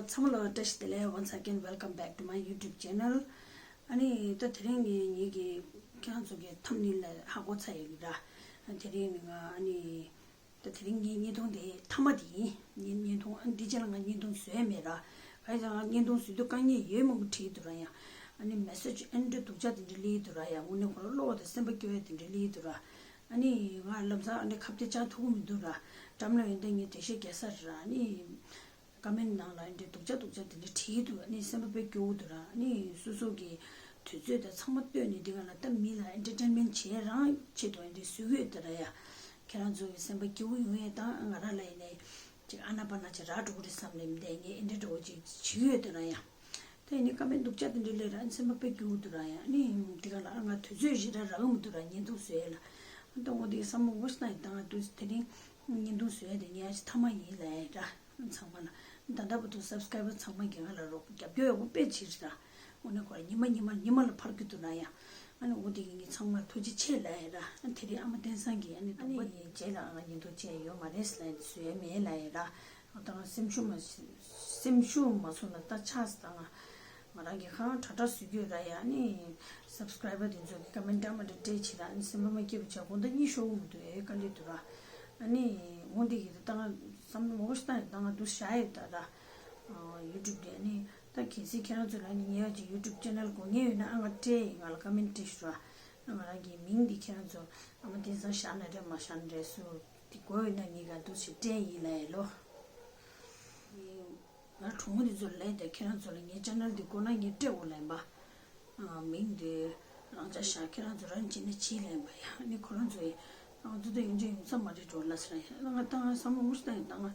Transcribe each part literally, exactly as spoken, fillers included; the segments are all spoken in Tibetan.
ཚང་མ་ལ་བཀྲ་ཤིས་བདེ་ལེགས། Once again, welcome back to my YouTube channel. ཨ་ནི་ད་དེ་རིང་ངས་ངེད་ཀྱི་ཁྱེད་རང་ཚོ་གི་ཐམ་ནེལ་ལ་ཧ་གོ་ཚར་ཡོད་ར། དེ་རིང་ནི་ང་ཨ་ནི་ད་དེ་རིང་ངའི་བརྙན་ཐུང་དེ་མཐའ་མ་དེ་ཡིན། ངའི་བརྙན་ཐུང་ཨ་ནི་འདི་རྗེས་ལ་ང་བརྙན་ཐུང་བཟོས་མེད་ར། ག་ཡི་ང་བརྙན་ཐུང་བཟོས་དུས་དཀའ་ངལ་ཡོད་མང་པོ་འཕྲད་འདུག་ར། ཡང་ཨ་ནི་མེ་སེ་ཇི་ཨ་ནི་འདྲ་སྡུག་ཅག་དེ་འདྲ་སླེབས་འདུག་ར། ཡང་དངོས་གནས་ཁོ་རང་བློ་དང་སེམས་པ་སྐྱོ་བ་དེ་འདྲ་སླེབས་འདུག་ར། ཨ་ནི་ང་ལམ་སང་ཨ་ནི་ཁ་གཏད་གཅོག་ཐུབ་ཀྱི་མི་འདུག་ར། འགྲམ་ལ་ཡོད་དུས་ངས་འགྲེལ་བཤད་རྒྱག་ས་རེད་ར། ཨ་ནི་ཀ་མེན་ནང་ལ་ཨ་ནི་སྡུག་ཅག་སྡུག་ཅག་དེ་འདྲ་བྲིས་འདུག་ཨ་ནི་སེམས་པ་དཔེ་སྐྱོ་བོ་འདུག་ར། ཨ་ནི་སོ་སོ་གི་དུས་ཚོད་དང་ཚང་མ་བཏོན་ནས་འདི་ག་ལ་ད་མི་ལ་ཨེན་ཊར་ཊེན་མེན་ཊི་བྱེད་རང་ཆེད་དུ་ཨ་ནི་བཟོས་ཀྱི་ཡོད་དེ་ར། ཡ་ཁྱེད་རང་ཚོ་གི་སེམས་པ་སྐྱིད་པོ་ཡོང་ཡས་དང་ང་རང་ལ་ཡིན་ནའི་ཅིག་ཨ་ན་པ་ན་ཅིག་རག་འགྲོ་གི་རེད་བསམ་ནས་མི་འདས་ངས་ཨེ་འདྲ་འདྲ་བོ་ཅིག་བྱེད་ཀྱི་ཡོད་དེ་ར། ཡ་ད་ཡིན་ནའི་ཀ་མེན་སྡུག་ཅག་དེ་འདྲ་སླེབས་ར་ཨ་ནི་སེམས་པ་དཔེ་སྐྱིད་པོ་འདུག་ར། ཡ་ཨ་ནི་འདི་ག་ལ་ང་དུས་ཚོད་ཞིག་ར་རག་གི་མི་འདུག་ར། བརྙན་ཐུང་བཟོ་ཡས་ལ་ད་འོ་དེ་བསམ་བློ་བོ་ཞིག་བཏང་ཡིན། ད་ང་དུས་དེ་རིང་བརྙན་ཐུང་བཟོ་ཡས་དེ་ངས་ཨ་ཅིག་མཐའ་མ་ཡིན་ལབ་ཡས་ར། ཚང་མ་ལ། ད་ལྟ་བར་དུ་སབ་སི་ཀ་རའི་བར་ཚང་མ་གིས་ང་ལ་རོགས་རྒྱབ་སྐྱོར་ཡག་པོ་དཔེ་བྱས་ར། འོ་ན་ཁོ་ར་ཉི་མ་ཉི་མ་ཉི་མ་ལ་འཕར་གྱི་འདུག་ར། ཡ་ཨ་ནི་འོ་དེ་གི་ངས་ཚང་མར་ཐུགས་རྗེ་ཆེ་ལབ་ཡ་ར། ཨ་དེ་རིང་ཨ་མ་བསྟན་བཟང་གིས་ཨ་ནི་ཨ་ནི་དང་པོ་ཡི་རྗེས་ལ་ང་བརྙན་ཐུང་བྱས་ཡོད་མ་རེད་ལབ་བཟོས་མེད་ལབ་ཡ་ར། ད་ང་སེམས་ཤུགས་མ་སེམས་ཤུགས་མ་སོང་ན་ད་ཆགས་སོང་། ད་ང་ང་རང་གིས་ཁ་ཁྲ་ཁྲ་བཟོས་ཀྱི་ཡོད་ར། ཡ་ཨ་ནི་སབ་སི་ཀ་རའི་བར་དེ་ཚོ་གི་ཀ་མེན་ཊི་འདྲ་མི་འདྲ་སྤྲད་བྱས་ར། ཨ་ནི་སེམས་པ་མ་སྐྱིད་པ་བྱས་དགོང་དག་གཉིད་ཤོར་གྱི་མི་འདུག་ཨེ་དཀའ་ལས་འདུག་ར། ཨ་ནི་འོ་འདི་གི་ད་ང་བསམ་བློ་མང་པོ་ཞིག་བཏང་ཡོད། ད་ང་འདུག་བཞག་ཡོད་ད་ར། ཡུ་ཊུབ་དེ་ཨ་ནི་ད་གལ་སྲིད་ཁྱེད་རང་ཚོ་ལ་ནི་ཉེ་བ་ཅིག་ཡུ་ཊུབ་ཅེ་ནལ་དགོས་ངེས་ཡོད་ན་ཨ་ང་སྤྲད་ཡིན། ང་ལ་ཀ་མེན་ཊི་སྤྲད་ཤོག་ར། ང་རང་གི་མིང་འདི་ཁྱེད་རང་ཚོ་ཨ་མ་བསྟན་བཟང་བཞག་ན་འདྲ་མ་བཞག་ན་འདྲ་སུ་དེ་དགོས་ཡོད་ན་ངས་ག་འདུག་ཞིག་སྤྲད་ཡིན་ལབ་ཡ་ལོ། ང་གྲོགས་མོ་འདི་ཚོ་ལ་ལབ་ཡིན། ད་ཁྱེད་རང་ཚོ་ལ་ངའི་ཅེ་ནལ་འདི་དགོས་ན་ངས་སྤྲད་འོ་ལབ་ཡིན་པ། ཨ་མིང་འདི་རང་འཇགས་བཞག་ཁྱེད་རང་ཚོ་རང་བྱེད་ན་བྱེད་ལབ་ཡིན་པ། ཡ་ཨ་ནི་ཁོ་རང་ཚོ་ཡི་ཨ་ང་ཚོ་ད་ཡོང་ཆ་ཡོང་ས་མ་རེད་འགྲོ་ལབ་ཟེར་ཡ། ང་ད་ང་བསམ་བློ་མུ་ཤི་ད་ཡིན། ད་ང་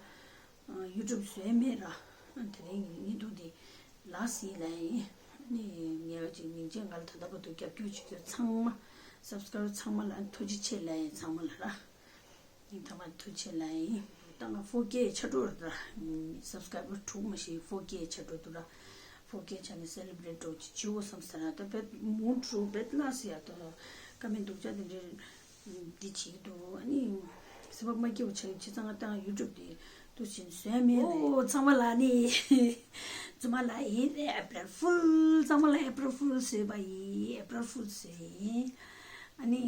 ཡུ་ཊུབ་བཟོས་མེད་ར། དེ་རིང་ངས་ཐུག་དེ་ལགས་ཡིན་ལབ་ཡིན། ཨ་ནི་ངས་ཅིག་མིང་ཅན་ང་ལ་ད་ལྟ་བར་དུ་རྒྱབ་སྐྱོར་བྱེད་རྒྱུ་ཚང་མ་སབ་སི་ཀ་རའིབ་ཚང་མ་ལ་ཐུགས་རྗེ་ཆེ་ལབ་ཡིན་ཚང་མ་ལ་ར། ཡིན་ཐ་མ་ཐུགས་ཆེ་ལབ་ཡིན། ད་ང་ཕོར་ཀེ་ཆགས་འགྲོ་ར། སབ་སི་ཀ་རའིབ་བར་དྲུག་མ་ཞིག་ཕོར་ཀེ་ཆགས་འགྲོ་འདུག་ར། ཕོར་ཀེ་ཆགས་ནས་སེ་ལི་བྷི་རེཊ་འགྲོ་ཅིག་བྱེད་འོ་བསམ་ས་ར། ད་བེད་མུ་འགྲོ་བེད་ལ་སི་ཡ་ད་ཀ་མེན་སྡུག་ཅག་དེ་འདྲའི་འདི་བྱེད་ཀྱི་འདུག་ཨ་ནི་སེམས་པ་མ་སྐྱིད་པོ་ཆགས་ཀྱི་བྱས་ཙང་ང་ད་ཡུ་ཊུབ་དེ་འདུག་བྱས་ནས་བཟོས་མེད་ལབ། ཨོ་ཚང་མ་ལ་ནི་རྫུན་མ་ལབ་ཡིན། ཨེ་པི་རལ་ཕུལ། ཚང་མ་ལ་ཨེ་པི་རལ་ཕུལ་བཟོས་པ་ཡིན། ཨེ་པི་རལ་ཕུལ་བཟོས་ཡིན། ཨ་ནི།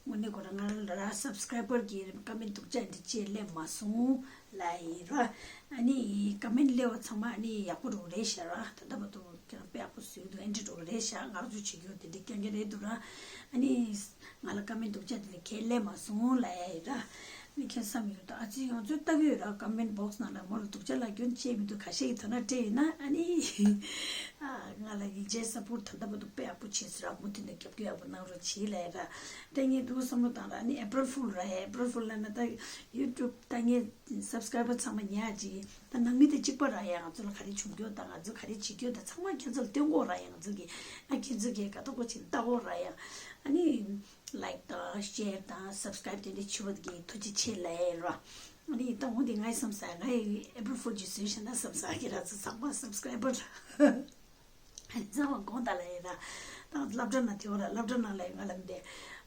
དངོས་གནས་ཁོ་རང་ང་རང་ལ་ར་སབ་སི་ཀ་རའི་བར་གྱི་ཀ་མེན་སྡུག་ཅག་འདི་ཅིག་སླེབས་མ་སོང་ལབ་ཡིན་ར། ཨ་ནི་ཀ་མེན་སླེབས་པ་ཚང་མ་ཨ་ནི་ཡག་པོ་འགྲོ་གི་རེད་ཤག་ར། ད་ལྟ་བར་དུ་ཁྱེད་རང་དཔེ་ཡག་པོ་བཟོས་འདུག་ཨེ་འདྲ་འགྲོ་གི་རེད་ཤག་ང་རང་ཚོ་བྱེད་རྒྱུ་དེ་འདྲ་རྐྱང་རྐྱང་རེད་འདུག་ར། ཨ་ནི་ང་ལ་ཀ་མེན་སྡུག་ཅག་དེ་འདྲ་གང་ཡང་སླེབས་མ་སོང་ལབ་ཡ་ཡིན་ར། ཨ་ནི་ཁྱེད་བསམ་ཡོད་ད། ཨ་ཙི་ང་ཚོས་ལྟ་གི་ཡོད་ར། ཀ་མེན་བོག་སི་ནང་ལ་མོ་ལ་སྡུག་ཅག་ལབ་རྒྱུ་ཅི་མི་འདུག་ཁ་ཤས་ཀྱིས་དོ་སྣང་སྤྲད་ཡོད་ན་ཨ་ནི། ཨ་ང་ལ་ཡིན་ཅེས་སབ་པོར་ཊི་ད་ལྟ་བར་དུ་དཔེ་ཡག་པོ་བྱས་ཟེར་ར། མུ་མཐུད་ནས་རྒྱབ་སྐྱོར་ཡག་པོ་གནང་རོགས་བྱེད་ལབ་ཡ་ར། དེ་ངས་འདུག་བསམ་བློ་བཏང་ར། ཨ་ནི་ཨེ་པི་རལ་ཕུལ་ར། ཨེ་པི་རལ་ཕུལ་ལབ་ན་ད་ཡུ་ཊུབ་ད་ངའི་སབ་སི་ཀ་རའི་བར་ཚང་མ་ཉར་ཅིག་ད་ནང་མི་དང་གཅིག་པ་ར། ཡ་ང་ཚོ་ལ་ག་རེ་བྱུང་རྒྱུ་དང་ང་ཚོ་ག་རེ་བྱེད་རྒྱུ་དང་ཚང་མ་ཁྱེད་ཚོ་ལ་སྟོན་གོ་ར། ཡ་ང་ཚོ་གི་ཨ་ཁྱེད་ཚོ་གི་དགའ་ཏོག་པོ་བྱེད་ལྟ་གོ་ར། ཡ་ཨ་ནི། ལའིཀ་དང་ཤེར་དང་སབ་སི་ཀ་རའིབ་དེ་འདྲ་བྱེད་པ་གི་ཐུགས་རྗེ་ཆེ་ལབ་ཡ་ར། ཨ་ནི་ད་འོ་འདི་ངའི་བསམ་ས་ང་ཡི་ཨེ་པི་རལ་ཕུལ་གྱི་བཟོས་ཤག་ན་བསམ་ས་གི་ར། ཚོ་ཚང་མ་སབ་སི་ཀ་རའི་བར་ཚང་མ་དགོངས་དག་ལབ་ཡ་ར། ད་སློབ་གྲྭ་ནང་དེ་བ་ར། སློབ་གྲྭ་ནང་ལ་ང་ལ་འདི་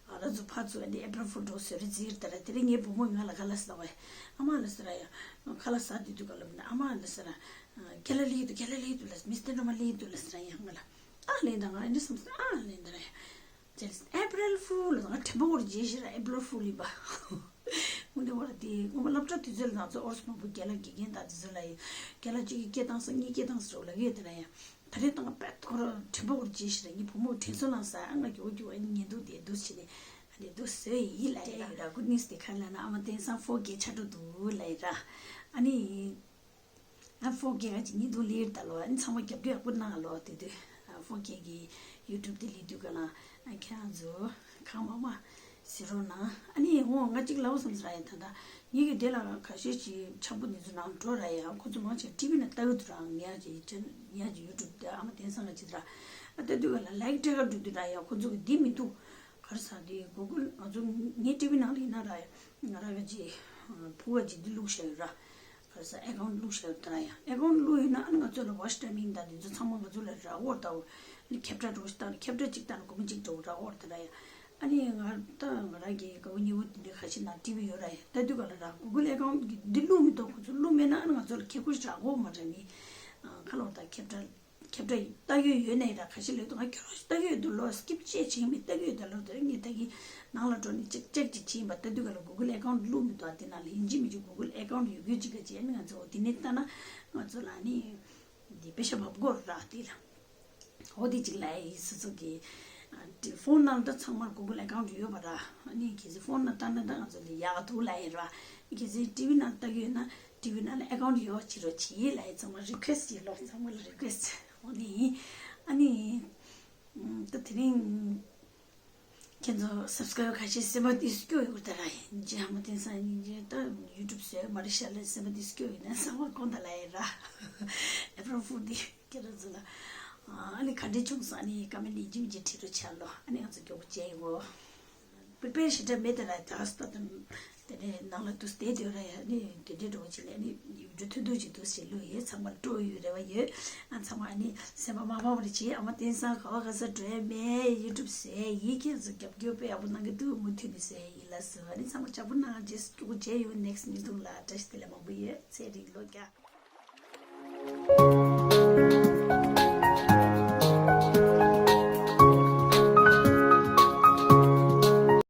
ང་རང་ཚོ་ཕར་ཚུར་འདི་ཨེ་པི་རལ་ཕུལ་འགྲོ་བཟོ་རེ་རྩིས་ཡོད་ད་ར། དེ་རིང་ངའི་བུ་མོ་ང་ལ་ཁ་ལག་ཟ་བས། ཨ་མ་ལ་ཟེར་ར། ཡ་ཁ་ལག་ཟ་དུས་དུས་ག་ལབ་ན་ཨ་མ་ལ་ཟེར་ར། ཁ་ལག་ལེན་དུས་ཁ་ལག་ལེན་དུས་ལ་མི་སྟེ་འགྲོ་མ་ལེན་དུས་ལ་ཟེར་ར། ཡ་ང་ལ་ཨ་ལེན་ད། ང་ཨེ་འདྲ་བསམ་ས་ཨ་ལེན་ད་ར། ཡ། ཨེ་པི་རལ་ཕུལ་ལ་ང་དྲན་པ་འོར་རྗེས་ཤིག་ར་ཨེ་པི་རལ་ཕུལ་ཡིན་པ། དངོས་གནས་འོ་ར་དེ་སྔོན་མ་སློབ་གྲྭ་དུས་ཚོད་ལ་ང་ཚོ་ཨོ་རོ་སི་མང་པོ་རྒན་ལགས་དགེ་རྒན་དང་དེ་ཚོ་ལ་ཡིན། རྒན་ལགས་གཅིག་གིས་སྐད་བཏང་ས་གཉིས་སྐད་བཏང་ས་རོགས་ལབ་ཡོད་དེ་ར། ཡ་ད་རེས་བཏང་པས་ཁོ་ར་དྲན་པ་འོར་རྗེས་ཤིག་ར། ངའི་བུ་མོ་དྲན་གསོ་གནང་ས་ཨ་ང་གི་འོ་རྒྱུ་ཨ་ནི་ཉན་འདུག་དེ་འདུག་བྱས་ནས་ཨ་ནི་འདུག་བཟོས་ཡིན་ལབ་ཡ་ར། གུད་ནིས་དེ་ག་ལབ་ན་ཨ་མ་བསྟན་བཟང་ཕོར་ཀེ་ཆགས་འགྲོ་འདུག་ལབ་ཡ་ར། ཨ་ནི། ཨ་ཕོར་ཀེ་ང་ཅིག་ཉིན་དུ་ལེར་ད་ལོ། ཨ་ནི་ཚང་མ་རྒྱབ་སྐྱོར་ཡག་པོ་གནང་ལོ། དེ་དུས་ཨ་ཕོར་ཀེ་གི་ཡུ་ཊུབ་དེ་ལས་དུས་ག་ལ་ཨ་ཁྱེད་རང་ཚོ་གང་མང་མང་གཟིགས་རོགས་གནང་། ཨ་ནི་འོ་ང་ཅིག་ལབ་བསམ་ས་ར། ཡ་ད་ད་ངེད་ཀྱི་དེ་ལ་ཁ་ཤས་ཅིག་ཆག་པོ་འདི་ཚོ་ནང་འགྲོ་ར། ཡ་ཁོ་ཚོ་མང་ཆེ་ཊི་ཝི་ནང་ལྟ་གི་འདུག་ར། ངེད་ཀྱི་ཅན་ངེད་ཀྱི་ཡུ་ཊུབ་དེ་ཨ་མ་བསྟན་བཟང་ང་ཅིག་ར། ཨ་ལྟ་དུས་ག་ལ་ལའིཀ་སྤྲད་ག་འགྲོ་དུས་ར། ཡ་ཁོ་ཚོ་གི་འདི་མི་འདུག་ག་རེ་ཟ་དེ་གུ་གུལ་ང་ཚོ་ངའི་ཊི་ཝི་ནང་ལ་ཡིན་ན་ར། ང་རང་གི་ཅིག་ཕུ་བ་ཅིག་འདི་བླུགས་བཞག་ཡོད་ར། ག་རེ་ཟ་ཨེ་ཀའུན་ཊི་བླུགས་བཞག་ཡོད་ད་ར། ཡ་ཨེ་ཀའུན་ཊི་བླུགས་ཡོད་ན་ཨ་ནི་ང་ཚོ་ལ་ཝ་ཆི་ཊའིམ་དང་འདི་ཚོ་ཚང་མ་ང་ཚོ་ལ་རག་འོར་ད། འོ་ཨ་ནི་ཁྱབ་བསྒྲགས་འགྲོ་ཞིག་བཏང་ནས་ཁྱབ་བསྒྲགས་གཅིག་བཏང་ནས་སྒོར་མོ་གཅིག་འགྲོ་རག་འོར་ད་ར། ཡ་ཨ་ནི་ང་ད་ང་རང་གི་དགའ་བོ་ཉེ་བོ་འདི་འདྲ་ཁ་ཤས་ནང་ཊི་ཝི་ཡོད་ར། ཡ་ལྟ་དུས་ག་ལ་ར་གུ་གུལ་ཨེ་ཀའུན་ཊི་གི་འདི་བླུགས་མི་འདུག་ཁོ་ཚོ་བླུགས་མེད་ན་ཨ་ནི་ང་ཚོ་ལ་ཁེ་ཁུར་རག་འོར་མ་རེད། ནི་ ཁ་ལོ་ད་ཁྱབ་བསྒྲགས་ཁྱབ་བསྒྲགས་ལྟ་གི་ཡོད་ནའི་ར། ཁ་ཤས་ལོས་དང་ཁྱོད་རང་ལྟ་གི་ཡོད་འདུག་ལོ། སི་ཀིབ་བྱས་བྱིན་མི་ལྟ་གི་ཡོད་ད་ལོ། དེ་རིང་ངས་ད་གི་ནང་ལ་འགྲོ་ནས་ཅེག་ཅེག་ཅིག་བྱིན་པ་ལྟ་དུས་ག་ལ་གུ་གུལ་ཨེ་ཀའུན་ཊི་བླུགས་མི་འདུག་དེ་ནང་ལ་ཡིན་གཅིག་མིན་གཅིག་གུ་གུལ་ཨེ་ཀའུན་ཊི་ཡོད་རྒྱུ་ཅིག་ག་བྱས་ནས་ང་ཚོ་དེ་ནས་ལྟ་ན་ང་ཚོ་ལ་ནི་འདི་པེ་ཤ་བབ་དགོས་ར་དེ་ལ། འོ་དེ་གཅིག་ལ་ཡི་སི་ཚོ་གི་ཕོན་ནང་ད་ཚང་མར་གུ་གུལ་ཨེ་ཀའུན་ཊི་ཡོད་པ་ར། ཨ་ནི་གལ་སྲིད་ཕོན་ནང་ལྟ་ན་ད་ང་ཚོ་ལ་ཡག་འདུག་ལ་ཡི་ར། གལ་སྲིད་ཊི་ཝི་ནང་ལྟ་གི་ཡོད་ན་ཊི་ཝི་ནང་ལ་ཨེ་ཀའུན་ཊི་ཡོད་ཅི་རོ་བྱེད་ལ་ཡི་ཚང་མར་རི་ཀུ་ཨེ་སི་ཊི་ཡིན་ལོ། ཚང་མ་ལ་རི་ཀུ་ཨེ་སི་ཊི། འོ་དེ་ཡིན། ཨ་ནི་ད་དེ་རིང་ཁྱེད་ཚོ་སབ་སི་ཀ་རའིབ་ཁ་ཤས་སེམས་པ་དེ་སྐྱོ་ཡོད་ད་ར། ཡིན་གཅིག་ཨ་མ་བསྟན་སང་ཡིན་གཅིག་ད་ཡུ་ཊུབ་བཟོས་མ་རེད་ཤག་ལ་སེམས་པ་དེ་སྐྱོ་ཡོད་ན་ཚང་མ་དགོངས་དག་ལ་ཡི་ར། ཨེ་པི་རལ་ཕུལ་དེ། ཁྱེད་རང་ཚོ་ལ། ཨ་ནི་ག་འདྲས་བྱུང་སོང་ཨ་ནི་ཀ་མེན་ཊི་ཡིན་གཅིག་མིན་གཅིག་བྲིས་རོགས་བྱ་ལོ། ཨ་ནི་ང་ཚོ་མགྱོགས་པོ་མཇལ་ཡོང་གོ། པེ་པེ་ཞེ་དྲག་མེད་དེ་ར་ད་སྟ་དང་། དེ་ནས་ནང་ལ་དུ་བསྡད་དེ་ར་ཡ་ནི་དེ་འདྲས་འགྲོ་བྱེད་ལས་ནི་ཡུལ་གྲུ་ཐུང་ཐུང་ཅིག་འདུག་ཟེར་ལོ། ཡེ་ཚང་མ་སྤྲོ་ཡོད་རེ་བ་ཡོད། ཨ་ཚང་མ་ཨ་ནི་སེམས་པ་མ་ཕམ་རེ་བྱེད། ཨ་མ་བསྟན་སང་ག་བ་ག་ས་འགྲོ་ཡ་མེད། ཡུ་ཊུབ་བཟོས་ཡིན། ཁྱེད་ཚོ་རྒྱབ་སྐྱོར་དཔེ་ཡག་པོ་གནང་གི་འདུག་མུ་མཐུད་ནས་བཟོས་ཡིན་ལ་ཟེར། ཨ་ནི་ཚང་མ་ལྕགས་པོ་གནང་རྗེས་སུ་སྐྱོ་པོ་མཇལ་ཡོང་། ནེག་སི་ཊི་ཉིས་སྟོང་ལ་བཀྲ་ཤིས་བདེ་ལེགས་མང་པོ་ཡོད། ཚེ་རིང་ལོ་བརྒྱ།